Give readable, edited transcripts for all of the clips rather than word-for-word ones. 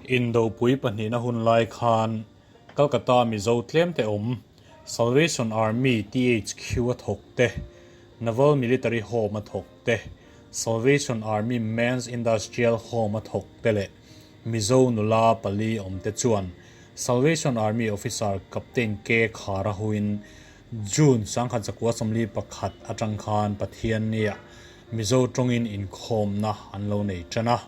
Indopui pahnihna hun lai khan Calcutta Mizo tlemte awm Salvation Army THQ a thawk te, Naval Military Home a thawk te, Salvation Army Men's Industrial Home a thawk te leh Mizo nula pali awmte chuan Salvation Army Officer Captain K Khara hoin June 1941 atang khan Pathiannia Mizo tawngin inkhawmna an lo nei tan a.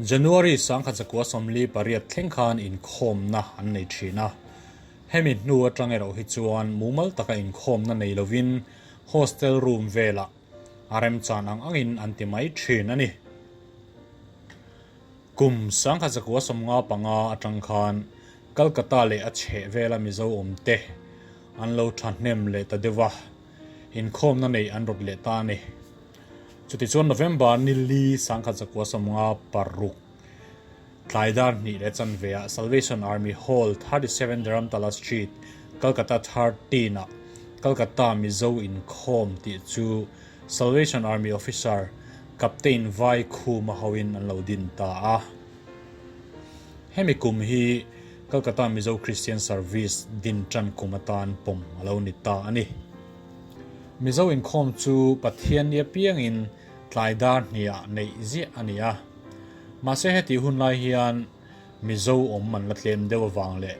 January 1948 thleng khan inkhawmna an nei thin a. Hemi hnu atang erawh hi chuan mumal taka inkhawmna nei lovin hostel room velah a remchan ang angin an ti mai thin a ni. Kum 1955 atang khan Calcutta leh a chheh vela Mizo awmte an lo thahnem leh ta deuh a, inkhawmna neih an rawt leh ta a ni. Chutichuan November ni li 1956 tlai dar hnih leh chanveah Salvation Army Hall, 37 Dharamtala Street, Calcutta 13 ah Calcutta Mizo inkhawm tih chu Salvation Army Officer Captain Vai Khuma hoin an lo din ta a. Hemi kum hi Calcutta Mizo Christian Service din tan kum atan pawm a lo ni ta a ni. Mizo inkhawm chu Pathian ni apiangin tlai dar hniah neih ziah a ni a. Mahse hetih hun lai hian Mizo awm an la tlem deuh avang leh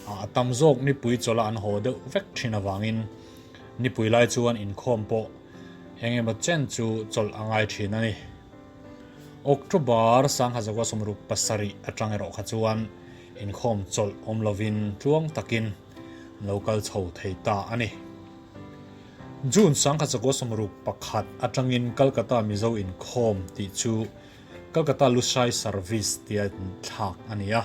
a tam zawk nipui chawlh a an haw deuh vek thin avangin nipui lai chuan inkhawm pawh eng emaw chen chu chawlh a ngai thin a ni. October 1967 atang erawh kha chuan inkhawm chawlh awm lovin tluang takin an lo kal chho thei ta a ni. June 1961 atangin Calcutta Mizo inkhawm tih chu Calcutta Lushai Service tia thlak a ni a.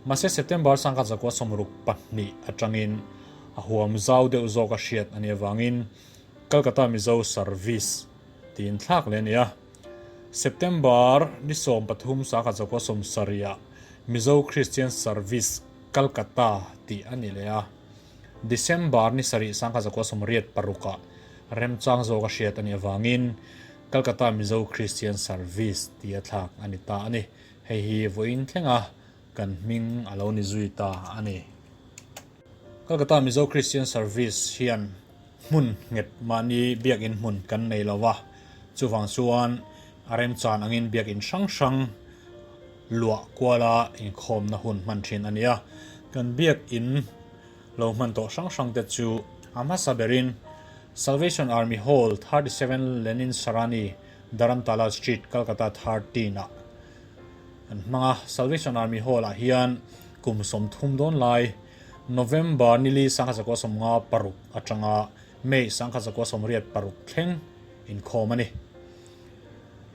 Mahse September 1962 atangin a huam zau deuh zawk a hriat a nih avangin Calcutta Mizo Service tiin thlak leh a ni a. September ni 13 1970 ah Mizo Christian Service Calcutta tih a ni leh a. December ni sarih 1986 ah remchang zawk a hriat a nih avangin Calcutta Mizo Christian Service tia thlak a ni ta a ni. Hei hi vawiin thlenga kan hming a lo ni zui ta a ni. Calcutta Mizo Christian Service hian hmun nghet mahni biakin hmun kan nei lo va, chuvang chuan a remchan angin biakin hrang hrang luah kuala inkhawmna hun hman thin a ni a. Kan biakin lo hman tawh hrang hrang te chu a hmasa berin Salvation Army Hall, 37 Lenin Sarani, Dharamtala Street, Calcutta 13 ah an hmang a. Salvation Army Hall ah hian kum 30 dawn lai November ni li 1956 atanga May 1986 thleng inkhawm a ni.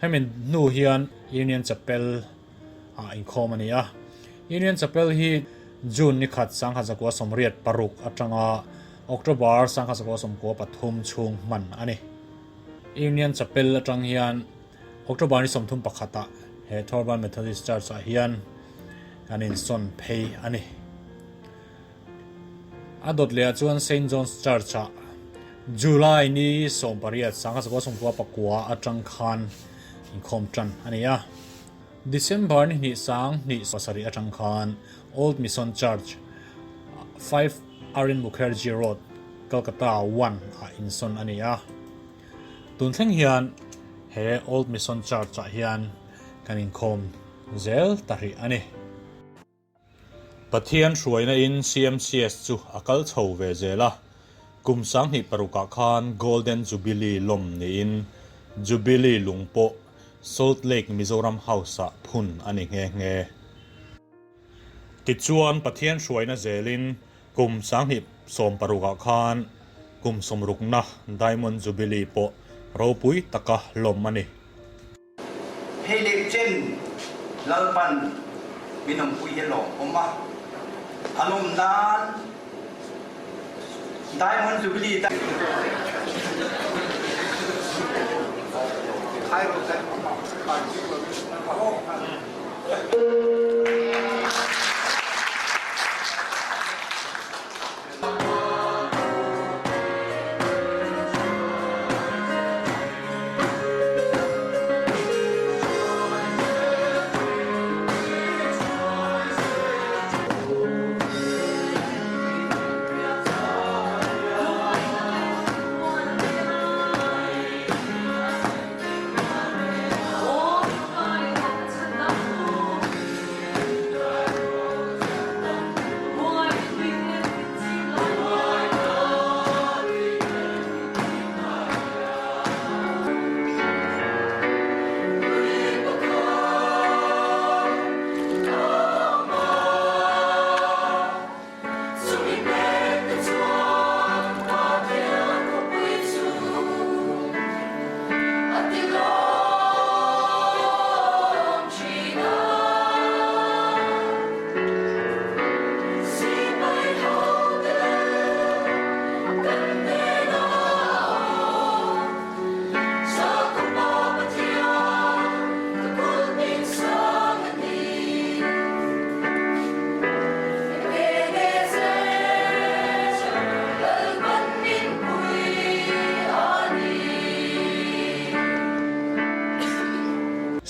Hemi hnu hian Union Chapel ah inkhawm a ni a. Union Chapel hi June ni khat 1986 atanga October 1993 chhung hman a ni. Union Chapel atang hian October ni 31 ah he Thorban Methodist Church ah hian kan insawn phei a ni. A dawt leh ah chuan Saint John's Church ah July ni 18 1999 atang khan inkhawm tan a ni a. December ni hnih sang hnih pasarih atang khan Old Mission Church, 5 Arin Mukherjee Road, Calcutta 1 ah insawn a ni a. Tun thleng hian he Old Mission Church ah hian kan inkhawm zel ta rih a ni. Pathian hruaina in CMCS chu a kal chho ve zel a, kum 2006 ah khan Golden Jubilee lawm niin Jubilee lung pawh Salt Lake Mizoram House ah phun a ni nghe nghe. Tichuan Pathian hruaina zelin kum 2016 ah khan kum sawmrukna Diamond Jubilee pawh ropui taka lawm a ni. Hei leh chen Lalpan min awmpui hi lawm awm a, a lawm nan Diamond Jubilee ta.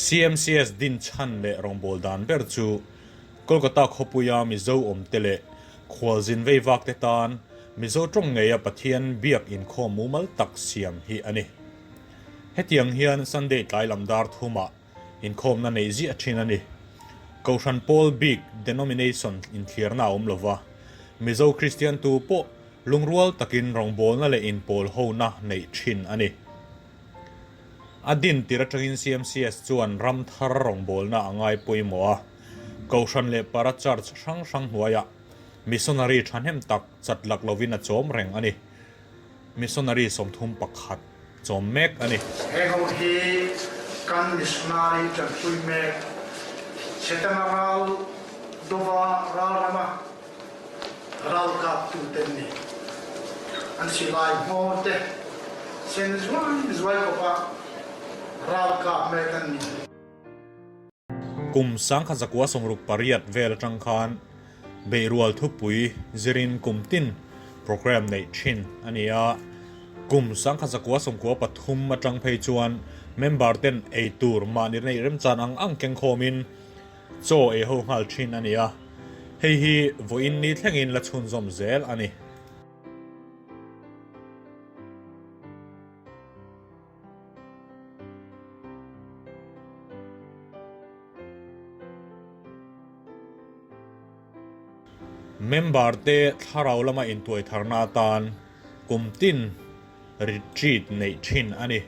CMCS din chhan leh rawngbâwl dan ber chu Kolkata khawpuia Mizo awmte leh khualzin veivakte tan Mizo tawng ngeia Pathian biak inkhawm mumal tak siam hi a ni. Hetiang hian Sunday tlai lam dar thumah inkhawmna neih ziah thin a ni. Kohhran pawl bik denomination inthliarna a awm lova, Mizo Kristian tu pawh lungrual takin rawngbawlna leh inpawl hona neih thin a ni. A din tir atangin CMCS chuan ram thar rawngbawlna a ngai pawimawh a, Kohhran leh para church hrang hrang hnuaiah missionary thahnem tak chat lak lovin a chawm reng a ni. Missionary 31 chawm mek a ni. He ho hi kan missionary tanpui mek Setana ral dova ral rama ral kap tute an ni. An silai hmawr te sen zuai zuai khawpa ral kap mek an ni. Kum 1968 vel atang khan Beihrual thupui zirin kum tin programme neih thin a ni a. Kum 1993 atang phei chuan member ten ei tur mahni neih remchan ang ang keng khawmin chaw ei ho nghal thin a ni a. Hei hi vawiin ni thlengin la chhunzawm zel a ni. Member te thlarau lama intuai tharna atan kum tin retreat neih thin a ni.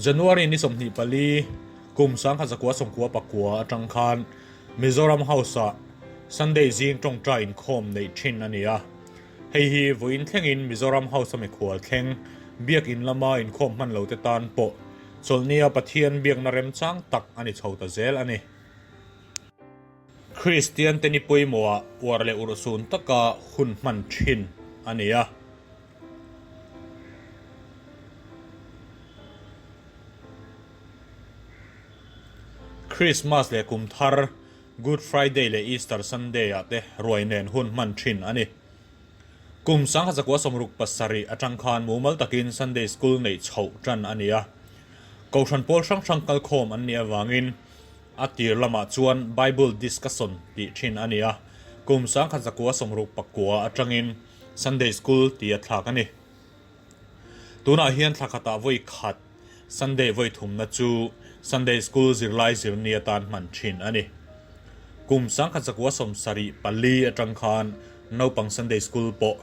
January ni 24, kum 1999 atang khan Mizoram House-ah Sunday zing tawngtai inkhawm neih thin a ni a. Hei hi vawiin thlengin Mizoram House-a mikhual thleng biakin lama inkhawm hman lote tan pawh chawlhnia Pathian biakna remchang tak a ni chho ta zel a ni. Kristiante ni pawimawhah uar leh urhsun taka hun hman thin a ni a. Krismas leh kum thar, Good Friday leh Easter Sunday-ah te ruai nen hun hman thin a ni. Kum 1967 atang khan mumal takin Sunday School neih chhoh tan a ni a. Kohhran pawl hrang hrang kalkhawm an nih avangin a tir lamah chuan Bible Discussion tih thin a ni a. Kum 1969 atangin Sunday School tih a thlak a ni. Tunah hian thla khatah vawi khat Sunday vawi thumna chu Sunday School zirlai zirni atan hman thin a ni. Kum 1974 atang khan naupang Sunday School pawh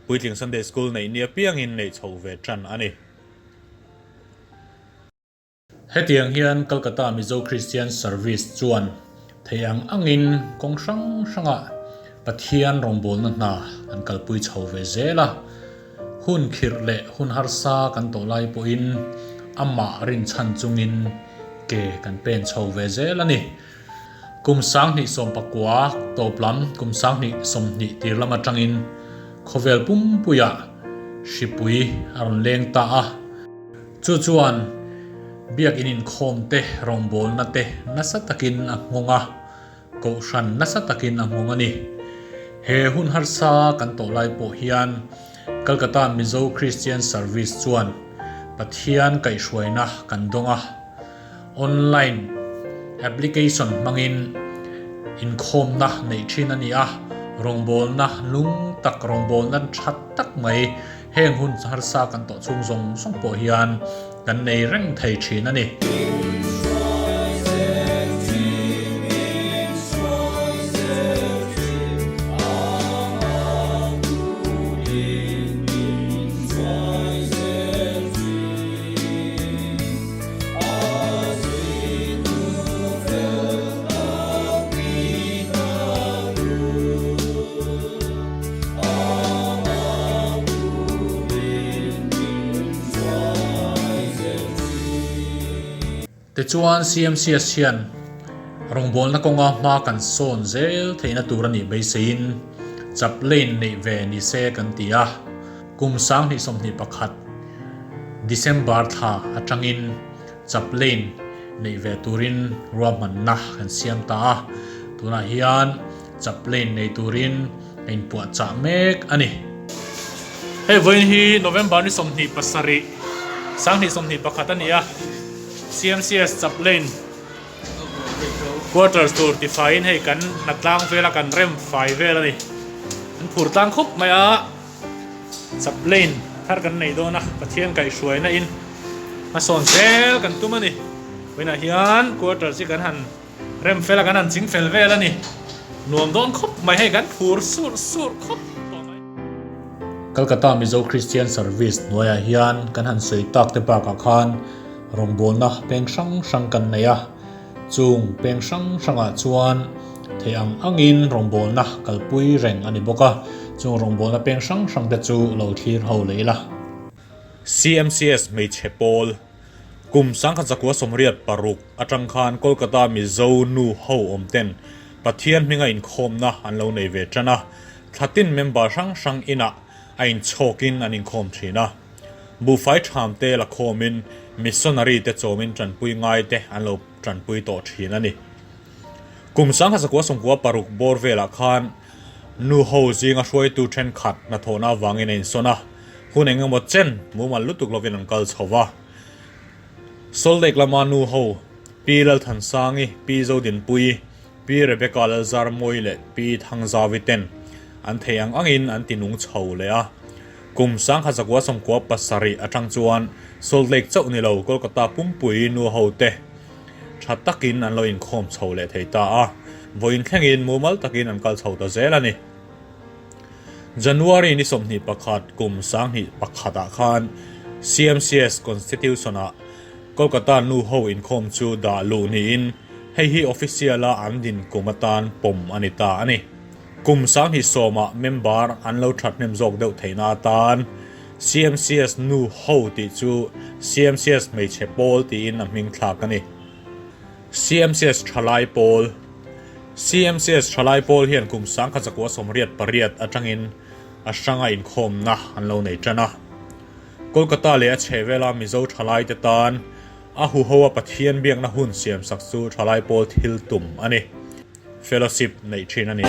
puitling Sunday School neih ni apiangin neih chhoh ve tan a ni. Hetiang hian Calcutta Mizo Christian Service chuan thei ang angin kawng hrang hrangah Pathian rawngbawlna hna kan kalpui chho ve zel a. Hun khirh leh hun harsa kan tawh lai pawhin amah rinchhan chungin ke kan pen chho ve zel a ni. Kum 2019 tawp lam kum 2020 tir lam atangin khawvel pumpuiah hripui a rawn leng ta a. Chu chuan Biakinn inkhawm te rawngbawlna te nasa takin a nghawng a, Kohhran nasa takin a nghawng a ni. He hun harsa kan tawh lai pawh hian Calcutta Mizo Christian Service chuan Pathian kaihhruaina kan dawng a, online application hmangin inkhawmna neih thin a ni a, rawngbawlna lung tak rawngbawlna tha tak mai Heng hun harsa kan tawh chhung zawng zawng pawh hian kan nei reng thei thin a ni. Tichuan, CMCS hian rawngbawlna kawnga hma kan sawn zel theihna tur a nih beiseiin chaplain neih ve ni se kan ti a. Kum 2021 December thla atangin chaplain neih ve turin ruahmanna kan siam ta a, tunah hian chaplain nei turin a inpuahchah mek a ni. Hei vawiin hi November ni 27, 2021 a ni a, CMCS chaplain quarters tur tifaiin hei kan hnatlang vela kan rem fai vel a ni. An phur tlang khawp mai a. Chaplain thar kan nei dawn a, Pathian kaihhruaina in hmasawn zel kan tum a ni. Vawiinah hian quarters hi kan han rem fel a, kan han ching fel vel a ni. Nuam dawn khawp mai, hei kan phur sur sur khawp tawh mai. Calcutta Mizo Christian Service hnuaiah hian kan han sawi tak te bakah khan rawngbawlna peng hrang hrang kan nei a. Chung peng hrang hrangah chuan theih ang angin rawngbawlna kalpui reng a ni bawk a, chung rawngbawlna peng hrang hrangte chu lo thlir ho leh ila. CMCS hmeichhe pawl kum 1986 atang khan Kolkata Mizo nu ho awm ten Pathian hminga inkhawmna an lo nei ve tan a, thlatin member hrang hrang inah a inchhawkin an inkhawm thin a. Buhfai thamte la khawmin missionary te chawmin tanpui ngai te an lo tanpui tawh thin a ni. Kum 1996 bawr velah khan nu ho zinga hruaitu thenkhat hnathawhna avangin a insawn a, hun eng emaw chen mumal lutuk lovin an kal chho va. Salt Lake lama nu ho Pi Lalthansangi, Pi Zodinpuii, Pi Rebecca Lalzarmawi leh Pi Thangzavi ten an theih ang angin an ti nung chho leh a. Kum 1997 atang chuan Salt Lake chauh ni lo Kolkata pumpui nu ho te tha takin an lo inkhawm chho leh thei ta a, vawiin thlengin mumal takin an kal chho ta zel a ni. January ni 21 kum 2001 ah khan CMCS Constitution ah Kolkata nu ho inkhawm chu dah luh niin hei hi official a an din kum atan pawm a ni ta a ni. Kum 20 ah member an lo thathnem zawk deuh theihna atan CMCS nu ho tih chu CMCS hmeichhe pawl tiin a hming thlak a ni. CMCS Thalai Pawl CMCS Thalai Pawl hian kum 1988 atangin a hranga inkhawmna an lo nei tan a. Kolkata leh a chhehvela Mizo thalaite tan a huho a Pathian biakna hun siamsak chu thalai pawl thil tum a ni. Fellowship neih thin a ni a.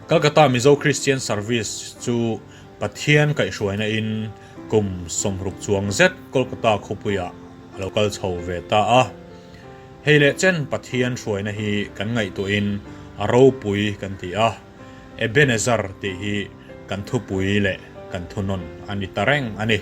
Calcutta Mizo Christian Service chu Pathian kaihhruaina in kum 60 chuang zet Kolkata khawpuiah a lo kal chho ve ta a. Hei leh chen Pathian hruaina hi kan ngaihtuahin a ropui kan ti a, Ebenezer tih hi kan thupui leh kan thunawn a ni ta reng a ni.